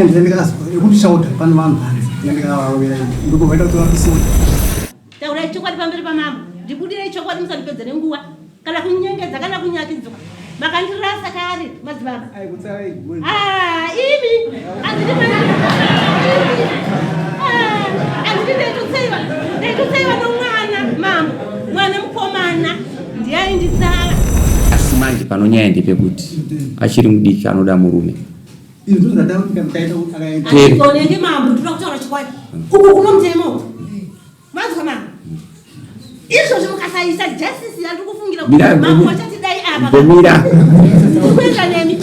Ndikundishauta pano vanhu panze ndikavarovera ndokubva ndakuti vapisuta. Taurai chokwadi pamberi pamambo, ndibudirei chokwadi musandipedze nenguva kana kunyengedza kana kunyakidzwa. Makandirasa kare madzibaba. Ah, imi handidi mwana ah, handidi ndaitotseiwa ndaitotseiwa nomwana mambo mwana mukomana ndiye ainditsara. Asi manje panonyaya ndepekuti achiri mudiki anoda murume. Andigonenge mambo ndinoda kutaura chokwadi uku kuno mutemo manzwa mambo izvozvi mukasaisa justice yandiri kufungira kuti mambo vachatidai apa Gomira. Kuenda nemi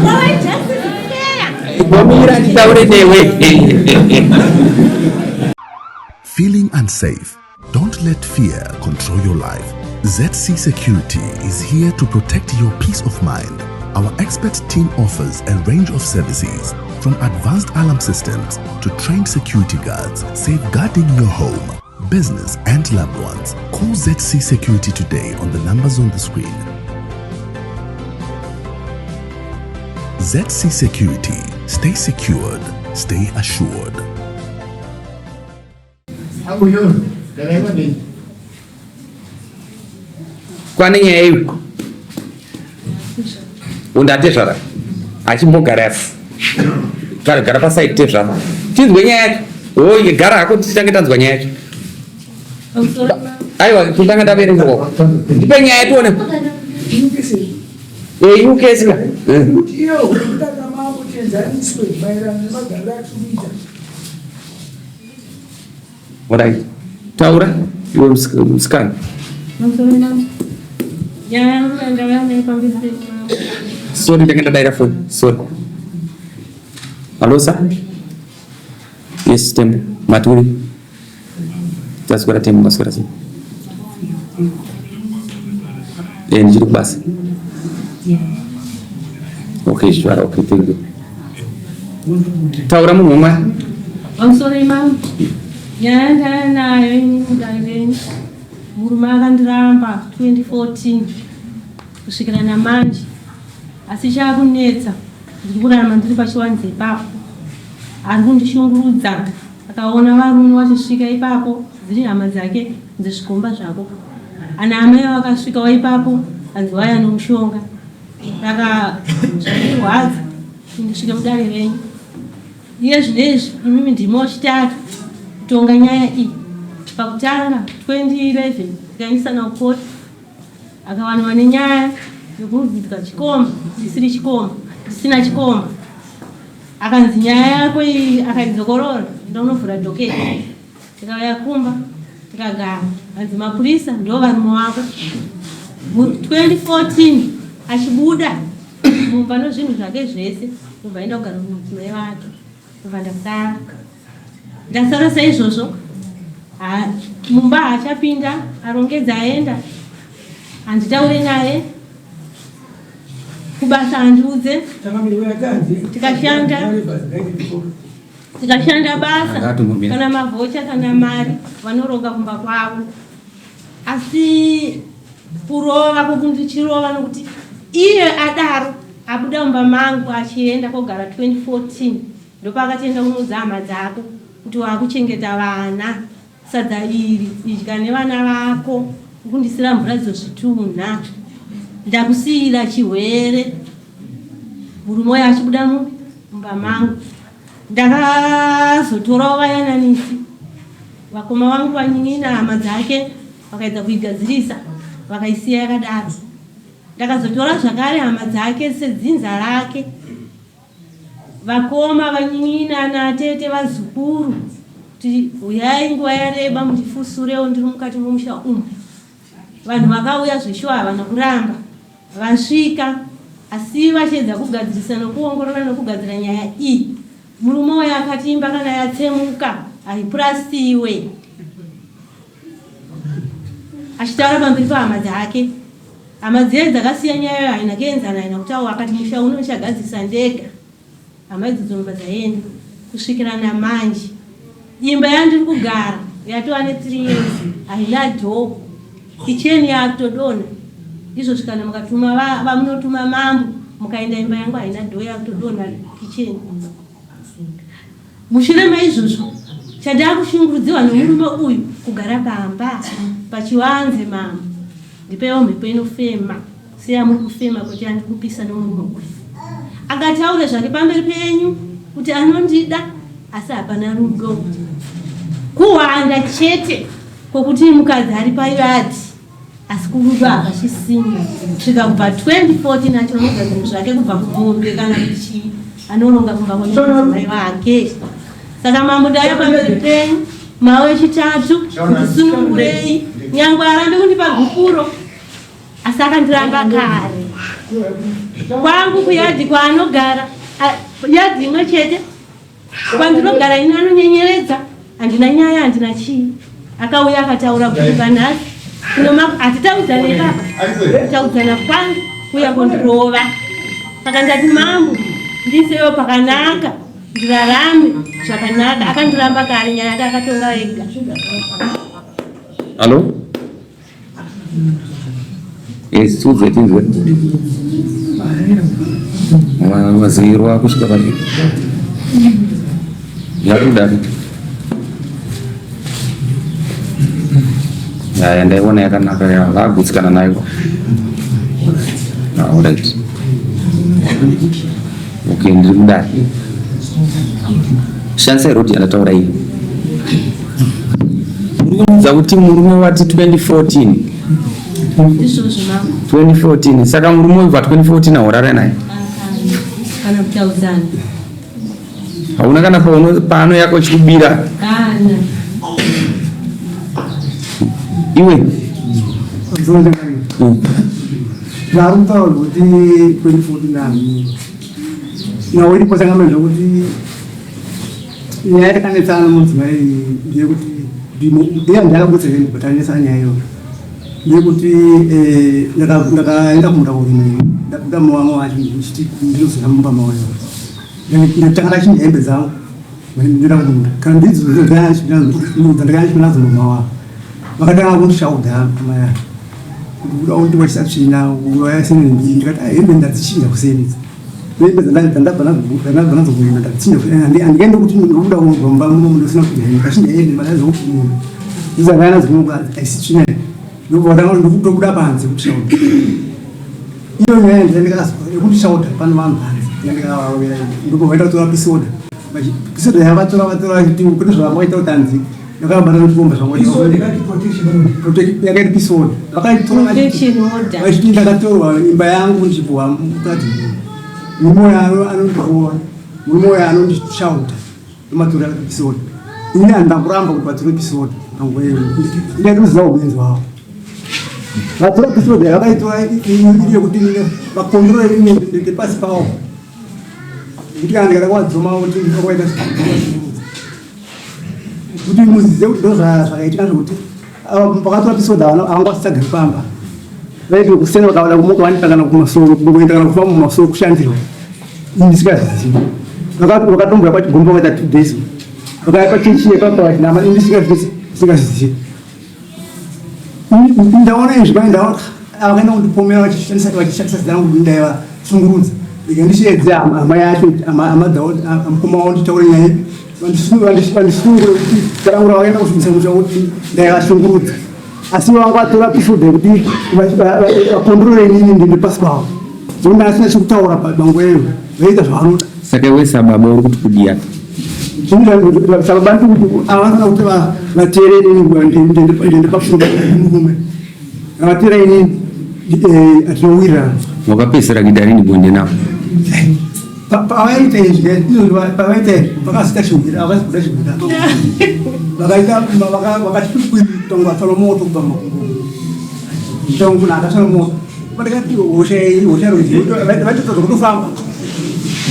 Why justice fair? Gomira nditaure newe. Feeling unsafe? Don't let fear control your life. ZC Security is here to protect your peace of mind. Our expert team offers a range of services from advanced alarm systems to trained security guards, safeguarding your home, business, and loved ones. Call ZC Security today on the numbers on the screen. ZC Security. Stay secured, stay assured. Kwane nyaya iwe undatezvara achimbogara gara gara pasaidi tezvara tinzwe nyaya yacho oye gara hako titange tanzwa nyaya yacho aiwa totanga taverenga ndipe nyaya tione ukesi ka Alright. Taura iwe musikana. Sorry ndanga ndadaira phone. Sorry. Hello sir. Yes, Tembo. Maturi. Taswera Tembo, maswera sei? Eh, ndichiri kubasa. Okay, sure. Okay, thank you. Taura munhu wamwari. Pamusoro imam. Nyaya ndaya nayo ini mudare renyu. Murume akandiramba 2014 kusvikira namanje. Asi chakunetsa ndiri kurarama ndiri pachiwanze ipapo. Ari kundishungurudza akaona varume vachisvika ipapo dziri hama dzake dzezvikomba zvako. Ana amai vakasvikawo ipapo hanzi vaya nomushonga. Saka zvairwadza kuti ndisvike mudare renyu. Iye zvino izvi imimi ndimi wechitatu kutonga nyaya iyi. Pakutanga 2011 tikaendesana kukoti akawanwa nenyaya yekurudzwa chikomba chisiri chikomba chisina chikomba akanzi nyaya yako iyi akaidzokorora enda unovhura dhoketi Tikauya kumba tikagara hanzi mapurisa ndo varume wako. Mu 2014 achibuda mumba nozvinhu zvake zvese ndobva aenda kugara kumudzimai wake ndobva ndasara ndasara saizvozvo mumba haachapinda arongedza aenda handitaure naye kubasa handiudze tikashanda Tikashanda basa kana mavhocha kana mari vanoronga kumba kwavo, asi kurova kwokundichirova nokuti iye adaro abuda mumba mangu achienda kogara 2014 ndopaakatienda kunoudza hama dzako kuti wakuchengeta vana Sadza iri idya nevana vako ukundisira mvura dzozvitunha ndakusiira chihwere murume uyo achibuda mumba mangu ndakazotorawo vayananisi vakoma vangu vanyin'ina hama dzake vakaedza kuigadzirisa vakaisiya yakadaro ndakazotora zvakare hama dzake sedzinza rake Vakoma, vanin'ina natete vazukuru kuti huyai nguva yareba mundifusurewo ndiri mukati momusha umu. Vanhu vakauya zveshuwa havana kuramba vasvika asi vachiedza kugadzirisa nokuongorora nokugadzira nyaya iyi. Murume uyo akati imba kana yatsemuka haipurasiwe achitaura pamberi pahama dzake. Hama dziye dzakasiya nyaya iyoyo haina kuenzana haina kutaura akati musha uno ndichagadzirisa ndega. Hama idzo dzinobva dzaenda kusvikira namanje. Imba yandiri kugara yatova ne 3 years haina door. Kicheni yakutodonha. Izvozvi kana mukatuma vamunotuma mambo mukaenda imba yangu haina dhoo yakutodonha kicheni. Mushure maizvozvo chandakushungurudziwa nomurume uyu kugara pamba pachivanze mambo. Ndipeiwo mhepo inofema seyamuri kufema kuti andikupisa nomurume uyu. Akataure zvake pamberi penyu kuti anondida asi hapana rudo. Kuhwanda chete kwokuti mukadzi ari payadhi asi kurudo hapachisina. Kusvika kubva 2014 achironga zvinhu zvake kubva kumombe kana kuti chii anoronga kumba kwemudzimai wake. Saka mambo ndauya pamberi penyu mawe echitatu ndisunungurei nyangwe arambe kundipa gupuro asi akandiramba kare kwangu kuyadhi kwaanogara yadhi imwe chete kwandinogara ini anonyenyeredza handina nyaya handina chii akauya akataura kuuka nhasi hatitaudzana ipapa kutaudzana kwangu kuya kondirova saka ndati mambo ndiisewo pakanaka ndirarame zvakanaka akandiramba kare nyaya yake akatonga ega. Hallo? Yes, tiudze tinzwe. Wazirwa kusvika papi? Yakudaro. Yaya ndaiona yakanaka ya vagutsikana nayo. Ah, alright. Okay, ndiri kudai. Shandisai road yandataura iyi. Muri kunudza kuti murume wati 2014. Izvozvo mambo. 2014. Saka murume uyu pa 2014 haurare naye. Kana kutaudzana. Hauna kana paano yako chikubira. Kana. Iwe. Zvaari kutaura kuti 2014 nhau iripo changame zvekuti nyaya yakanetsana nomudzimai ndeyekuti ndiye ndakabudisa hembe but anetsana nyaya iyoyo ndeyekuti eh, ndakaenda kumunda kurima ndabuda muwamwe wacho ndichiti ndinozona mumba mavo ndatanga ndachinja hembe dzangu ndinoenda kumunda kana ndidzo ndakanga nadzo mumba wavo vakatanga kundishaudha maya kuda kundiwachisa tsvina ndikati ah, hembe ndadzichinja kuseni idzi hembe dzandabva nadzo kuenda ndadzichinja handikaende kuti ndokuda kunobva mumba muno ndosina kuchinja hembe ndachinja hembe madadzo kuti munhu ndizandaya nadzo kuno haisi tsvina ndobva ndokuda panze kutishaudha iyo nyaya ndandikazwa yekutishaudha pano vanhu panze ndandikavarovera ndobva vaita kutora pisoda pisoda yavatora vatora vachiti kune zvavakaita kuti anzi ndakabata nechikomba zvangu yakaita peace order vakaitora vachiti ndakatorwa imba yangu ndichipuwa mukadzi murume uyo anondirova murume uyo anondishauta ndomatora peace order ini handina kuramba kuti vatore peace order panguva iyoyo ndatoziva ubenzi hwavo vatora peace order vakaitora iri yekuti vakondrore ini ndepasi pavo kuti kana ndikada kuwadzoma kuti ndinokuvaita kuti muzive kuti ndozvakaitika zvekuti vakatora pisoda vanga vasisagari pamba vaiti kuseni vakavada kumuka vanoita kana kumasoro kungoenda kana kufamba mumasoro kushandirwa indisikazizivi vakatomboya pachigomba vakaita 2 days vakaya pachechi yepapa vachinama indisikazizivi ndaona izvi mai ndaona vakaenda kundipomera vachishandisa zita rangu kuti ndaivashungurudza ndika ndisheedze hama yacho hama dzavo mukoma wavo nditaure nyaya ipi vandisungure kuti zita rangu ravakaenda kusungisa musha kuti ndaivashungurudza asi vanga vatora pisoda yekuti vakondrore inini ndinde pasi pavo zvekuti ndasina chekutaura panguva iyoyo vaiita zvavanoda. Saka iwe sababa uri kuti kudii apa? Sababa ndiri kuti avanofanira kuti vateerere inini ndende pafunga murume vateera inini tinowirirana. Wakapedzisira kuita rini bonde navo? Pavaita izvi pavaita izvi vakazita chihwira havazi kuda chihwira vakaita vakati kwikwi tonga moto kubva mumakumbo tonga munhu akatsva moto Vandakati hosha iyi hosha rudzi vaitoita zvekutofamba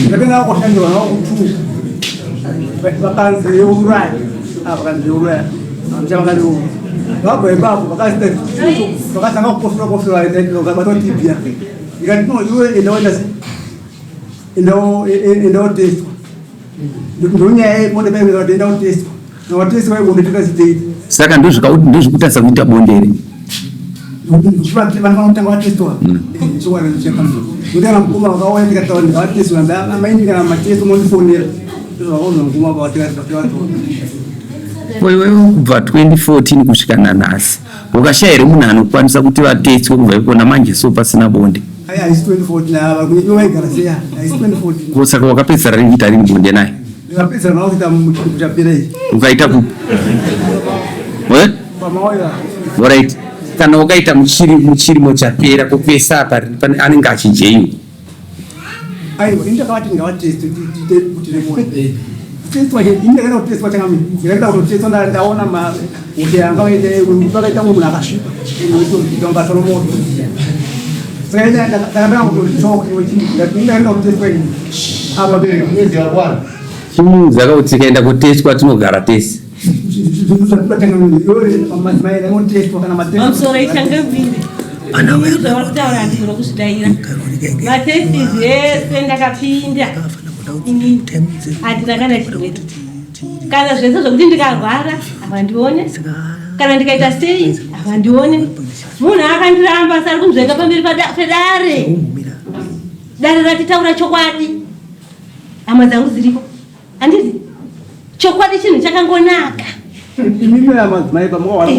ndakanga kwashandirwa navo kutu vakanzi yeuraya vakanzi yeuraya vakanzi vabva ipapo vakazita vakatanga kukosora kosora vakabatwa TB ndikati no iwe enda waita sei enda wotestwa ndonyaya yebonde paikuti enda wotestwa nawatestwa ibonde toita sitei Saka ndozvikauti ndozvikutadza kuita bonde here? Vanofanira kutanga vatestwa chokwadi chakamira kuti kana mukoma vakauya ndikataura ndikavatestwa amaini kana matest mondifonera zvakaona mukoma vavatikativatora. Wewe kubva 2014 kusvika nanhasi wakashaya here munhu anokwanisa kuti vatetswe kubva ikona manje so pasina bonde? Ai, haisi 2014 ava ivo vaigara seya, haisi 2014. Ko saka wakapedzisira rini kuita rini bonde naye? Ndikapedzisira navo kuita muchidimbu chapera ichi. Ukaita kupi? Eh? Pamawaya. Alright. Kana wakaita muchiri muchirimo chapera kupesa apa pane anenge achijeiwa. Aiwa, ini ndakavati ngavateste tiite kuti remuone. Testwa ke, ini ndakaenda kutestwa changamire. Ndakaenda kutotestwa ndaona ma kuti anga vaite vakaita munhu akasviba. Inoita romoto. Saka ini ndakatanga kutotestwa kuti ndakaenda kutestwa ini. Apa mwedzi yakwana. Chimuudza kuti tikaenda kutestwa tinogara tese. Pamusoro ichangamire zvavari kutaura handizora kuzvidaira matestis ese ndakapinda inini handina kana chirwere kana zvese zvekuti ndikarwara havandione kana ndikaita sei havandione munhu akandiramba asi ari kunzvenga pamberi pedare dare ratitaura chokwadi hama dzangu dziriko Handiti chokwadi chinhu chakangonaka. Imimi madzimai pamukawana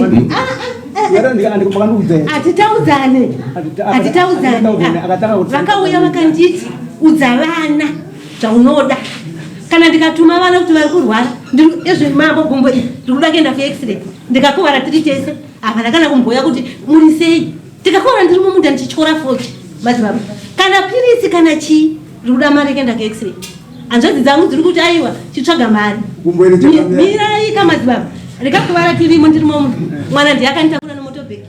hatitaudzane, hatitaudzane. Vakauya vakanditi udza vana zvaunoda. Kana ndikatuma vana kuti vari kurwara izvi mambo gumbo iri ndiri kuda kuenda kuexray ndikakuvara tiri tese havana kana kumboya kuti muri sei tikakuvara ndiri mumunda ndichityora foki madzibaba kana piritsi kana chii ndiri kuda mari yekuenda kuexray hanzvadzi dzangu dziri kuti aiwa chitsvaga mari mirai ka madzibaba rikakuvara tirimo ndirimo munhu mwana ndiye akanditakura nemotobheki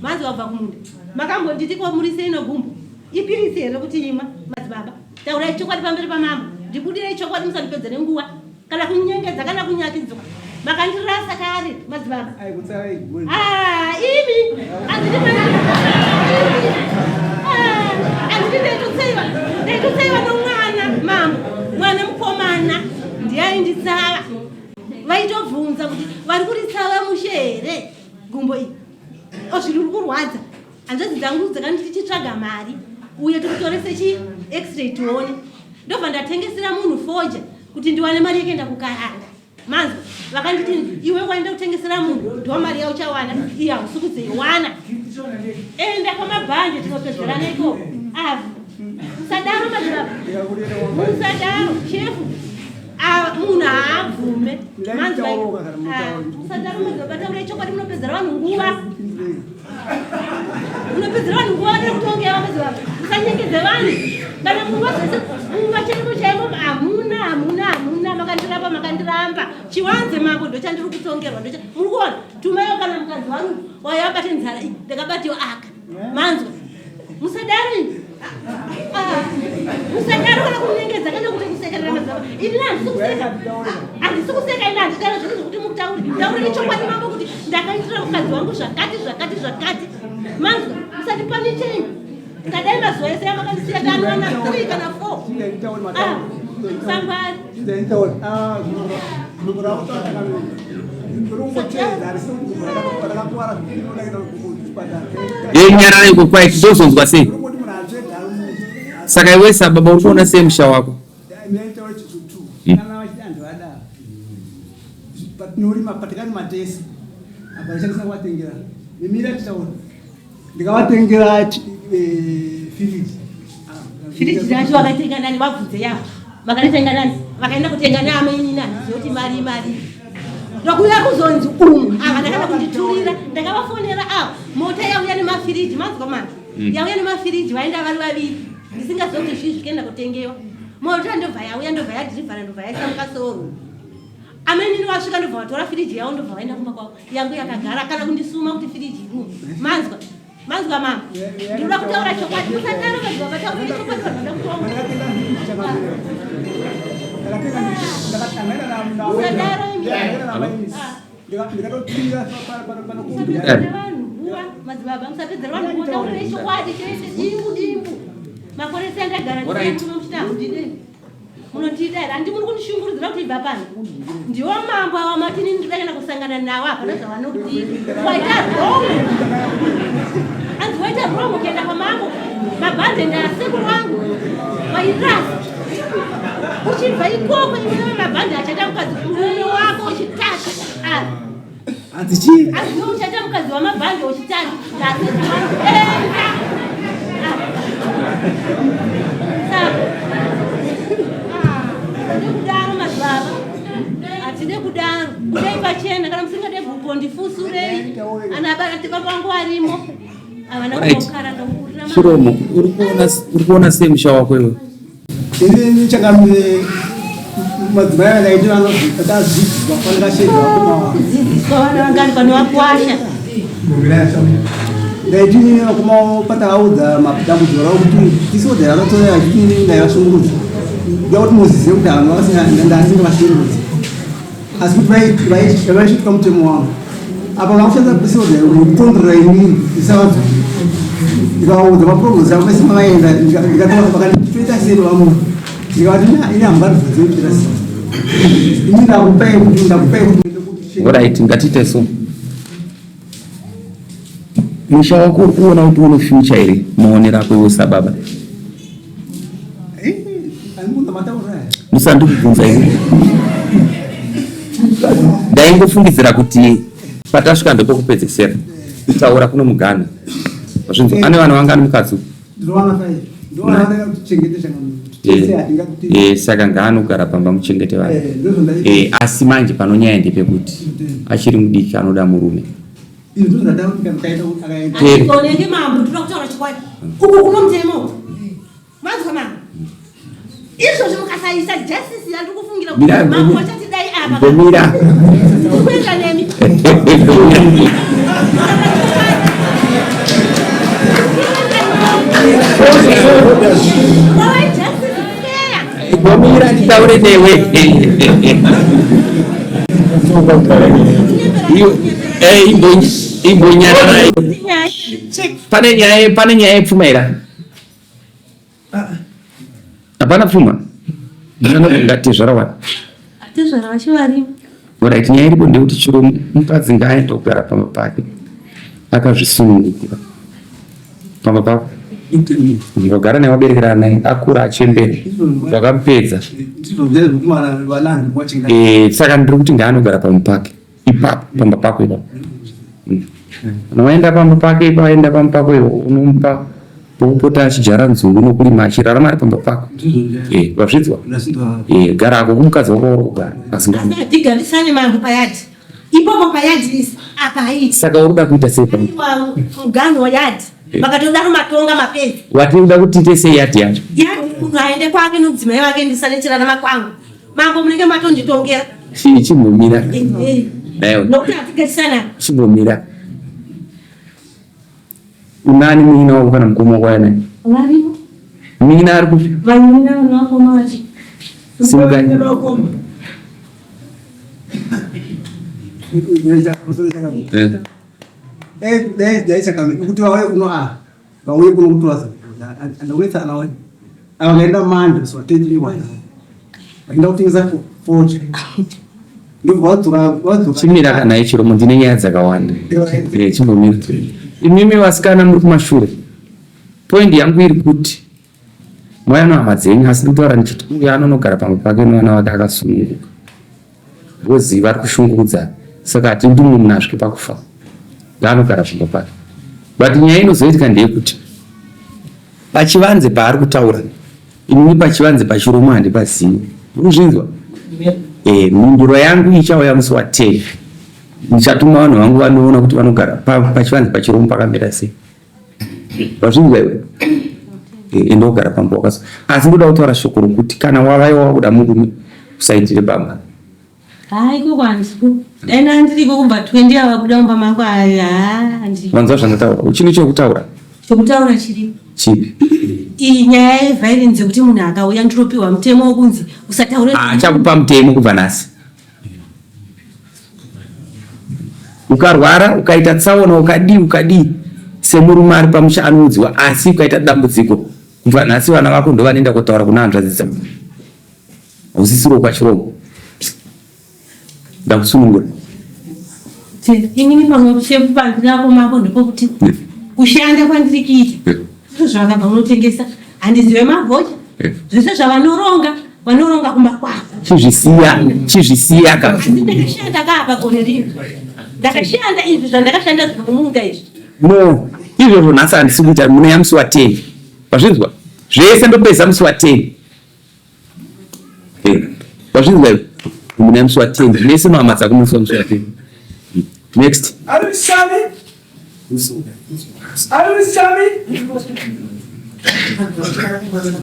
manzi wabva kumunda makambonditi ko muri sei nogumbo ipirisi here kuti imwa madzibaba taurai chokwadi pamberi pamambo ndibudirei chokwadi musandipedzere nguva kana kunyengedza kana kunyakidzwa makandirasa kare madzibaba ah, imi andidi ah, andidi ndaitotseiwa ndaitotseiwa nomwana mambo mwana mukomana ndiye ainditsava vaitobvunza kuti vari kuritsava mushe here gumbo iyi ozviri uri kurwadza hanzvadzi dzangu dzakanditi chitsvaga mari uye tikutorese chi x-ray tione ndobva ndatengesera munhu foja kuti ndiwane mari yekuenda kukaranga manzwa vakanditi iwe waenda kutengesera munhu ndo mari yauchawana iye hausi kuzoiwana enda kwamabhanje tinopedzerana ikoko avo musadaro madzibaba musadaro shefu munhu haabvume manzwa musadaro madzibaba taurai chokwadi munopedzera vanhu nguva Unopedzera vanhu nguva vanoda kutongewa vamadzibaba. Usanyengedze vanhu. Kana mumba zvese mumba chaimo chaimo hamuna hamuna hamuna makandiramba makandiramba. Chiwanze mambo ndochandiri kutongerwa ndocha. Muri kuona tumayo kana mukadzi wangu waya wabate nzara iyi ndakabatiwa aka. Manzwa. Musadaro imi. Ah, musadaro kana kunyengedza kana kuti kusekerera madzibaba. Ini handisi kuseka. Handisi kuseka ini handidaro zvinhu zvekuti mukutauri. Tauriri chokwadi mambo kuti ndakaitira mukadzi wangu zvakati zvakati zvakati manzwa musandipanichei ndadai mazuva ese amakandisiya tanowana 3 kana 4 ah, sangwari Nyarara iko kwai tozonzwa sei? Saka iwe sababa uri kuona sei musha wako? Patinorima patikarima tese apa ndishandisa kuvatengera mimira tichaona ndikavatengera eh, firiji. Firiji racho vakatenga nani? Vabvunze yavo vakatenga nani? Vakaenda kutenga naamaini nani zoti mari mari ndokuuya kuzonzi umu havana kana kunditurira. Ndakavafonera avo mota yauya nemafiriji manzwa manje mm. yauya nemafiriji vaenda vari vaviri ndisingaziva kuti zvii zvikuenda kutengewa mota ndobva yauya ndobva yadhirivhara ndobva yaisa mukasoro Ameni ndovasvika ndobva vatora firiji yavo ndobva vaenda kumba kwavo yangu yakagara kana kundisuma kuti firiji irumu manzwa manzwa mama ndinoda kutaura chokwadi musadaro vanhu vavataurire chokwadi vanhu vada kutonga musadaro imi musapedzere vanhu nguva madzibaba musapedzere vanhu nguva taurire chokwadi chese dimbu dimbu makore ese andagara ndinomuchita hamudidei Munondiida here? Handi muri kundishungurudzira kuti ibva pano. Ndiwo mambo awa matini ndinoda kana kusangana nawo hapana zvavanokudii. Waita wrong. Hanzi waita wrong ukaenda kwamambo. Mabhande ndaasekuru wangu. Wairasa. Uchibva ikoko iwewe mabhande achaita mukadzi murume wako wechitatu. Ah. Hanzi chii? Hanzi iwe uchaita mukadzi wamabhande wechitatu. Ndaasekuru wangu. Enda. Ah. Saka. Ah. Ndikudaro madzibaba. Hatide kudaro. Budai pachena kana musingade gupo ndifusurei. Ana baba vangu varimo. Havana kukara ndokurira. Chiromo, uri kuona sei musha wako iwe? Ini changamire madzimai akaiti vanotadzidziswa fanira shedza vakoma. Kudzidziswa vana vangani pane vakwasha. Ndaiti vakoma patakaudza dambudziko ravo kuti tisodhera vatoya achiti ndaivashungurudza. Ndoda kuti muzive kuti vanhu vasina ndasingavashungurudzi. Asi kuti vaisvitwa mutemo wangu. Apa vakushandisa pisodhera kukondrora inini ndisavadzoki. Ndikaudza maproblems avo vese mavaenda ndikataura vakati toita sei vamwe. Ndikavati ini hamungandibvunze kuti toita sei. Ini ndakupai kuti ndakupai kuti Alright, ngatiite so. Musha wako uri kuona kuti une future here maonero ako iwe sababa? Musandikubvunza iwe. Ndaingofungidzira kuti patasvika ndepokupedzesera. Kutaura kuno mugano. Zvinzi ane vana vangani mukadzi uyu? Saka ngaanogara pamba muchengete vana. Asi manje panonyaya ndepekuti achiri mudiki anoda murume. Handigonenge mambo ndinoda kutaura chokwadi. Uku kuno mutemo. Manzwa mambo. Izvozvi mukasaisa justice yandiri kufungira kuti Mira, mambo vachatidai apa. Mbomira. Ndikuenda nemi. Why justice fair? Mbomira nditaure newe. Iwe, imbonyarara. Pane nyaya, pane nyaya yepfuma here? Hapana pfuma. Ngatezvara wani. Atezvara vacho varimo. Alright, nyaya iripo ndeyekuti chiro mukadzi ngaaende kugara pamba pake akazvisunungura pamba pako ndogara naye waberekerana naye akura achembera wakamupedza. Saka ndiri kuti ngaanogara pamba pake ipapo pamba pako ipapo. Kana waenda pamba pake ipapo aenda pamba pako iwo unomupa pokupota achidyara nzungu nokurima achirarama ari pamba pako. Wazvinzwa? Gara ako kumukadzi wako wauri kugara. Asi Asi hatigarisane mambo payadhi. Ipopo payadhi isi apa haiti. Saka uri kuda kuita sei pamba? Aiwa muganho weyadhi. Vakatodaro matonga mapenzi. Wati uda kuti tiite sei yadhi yacho? Yadhi munhu aende kwake nomudzimai wake ndisane chirarama kwangu. Mambo munenge matonditongera. Chimbomira. Nokuti hatigarisana. Chimbomira. Unani munin'ina wako kana mukoma wako aya naye? Varimo. Munin'ina ari kupi? Vanin'ina nevakoma vacho. Simukai. Kuti vauye kuno a vauye kuno kutora ndakunetsa ana wani vakaenda manje so tendiliwa vaenda kutengesa fodya ndobva vadzoka vadzoka. Chimira kana ichiromo ndine nyaya dzakawanda. Chimbomira. Imimi vasikana muri kumashure. Point yangu iri kuti mauya nehama dzenyu asi ndikutaura ndichiti uyu anonogara pamba pake nevana vake akasununguka. Because vari kushungurudza saka hatidi kuti mumwe munhu asvike pakufa. Ngaanogara pamba pake. But nyaya inozoitika ndeyekuti pachivanze paari kutaura inini pachivanze pachiromo handipazivi. Muri kuzvinzwa? Mhinduro yangu ichauya musi wa 10. Ndichatuma vanhu vangu vanoona kuti vanogara pachivanze pachiromo pakamira sei. Wazvinzwa iwe? Enda wogara pamba wakaso. Asi ndoda kutaura shoko rokuti kana wavaiwa wakuda murume usaitire baba. Haa ikoko handiko. Dai ndandiriko kubva 20 ava kuda mumba mangu aya haa handiko. Wanzwa zvandataura? Uchine chekutaura? Chekutaura chiripo. Chipi? Iyi nyaya yeviolence yekuti munhu akauya ndinopiwa mutemo wekunzi usataure. Achakupa mutemo kubva nhasi. Ukarwara ukaita tsaona ukadii ukadii semurume ari pamusha anoudzwa asi ukaita dambudziko kubva nhasi vana vako ndovanoenda kotaura kuna hanzvadzi dzako. Hausisiro kwachiromo. Ndakusunungura. Inini pamwe chepandinako mako ndikokuti. Kushanda kwandiri kuita ndizvo zvavakabva unotengesa, handizive mavhocha, zvese zvavanoronga vanoronga kumba kwavo. Chizvisiya, chizvisiya ka. Asi ndakashanda ka apa gore rino, ndakashanda izvi zvandakashanda zvekumunda izvi. No, izvozvo nhasi handisi kuita, munoya musi wa 10. Wazvinzwa? Zvese ndopedza musi wa 10. Wazvinzwa iwe? Munoya musi wa 10. Zvese nehama dzako musi wa 10. Next. Ari Shami? Ari Shami?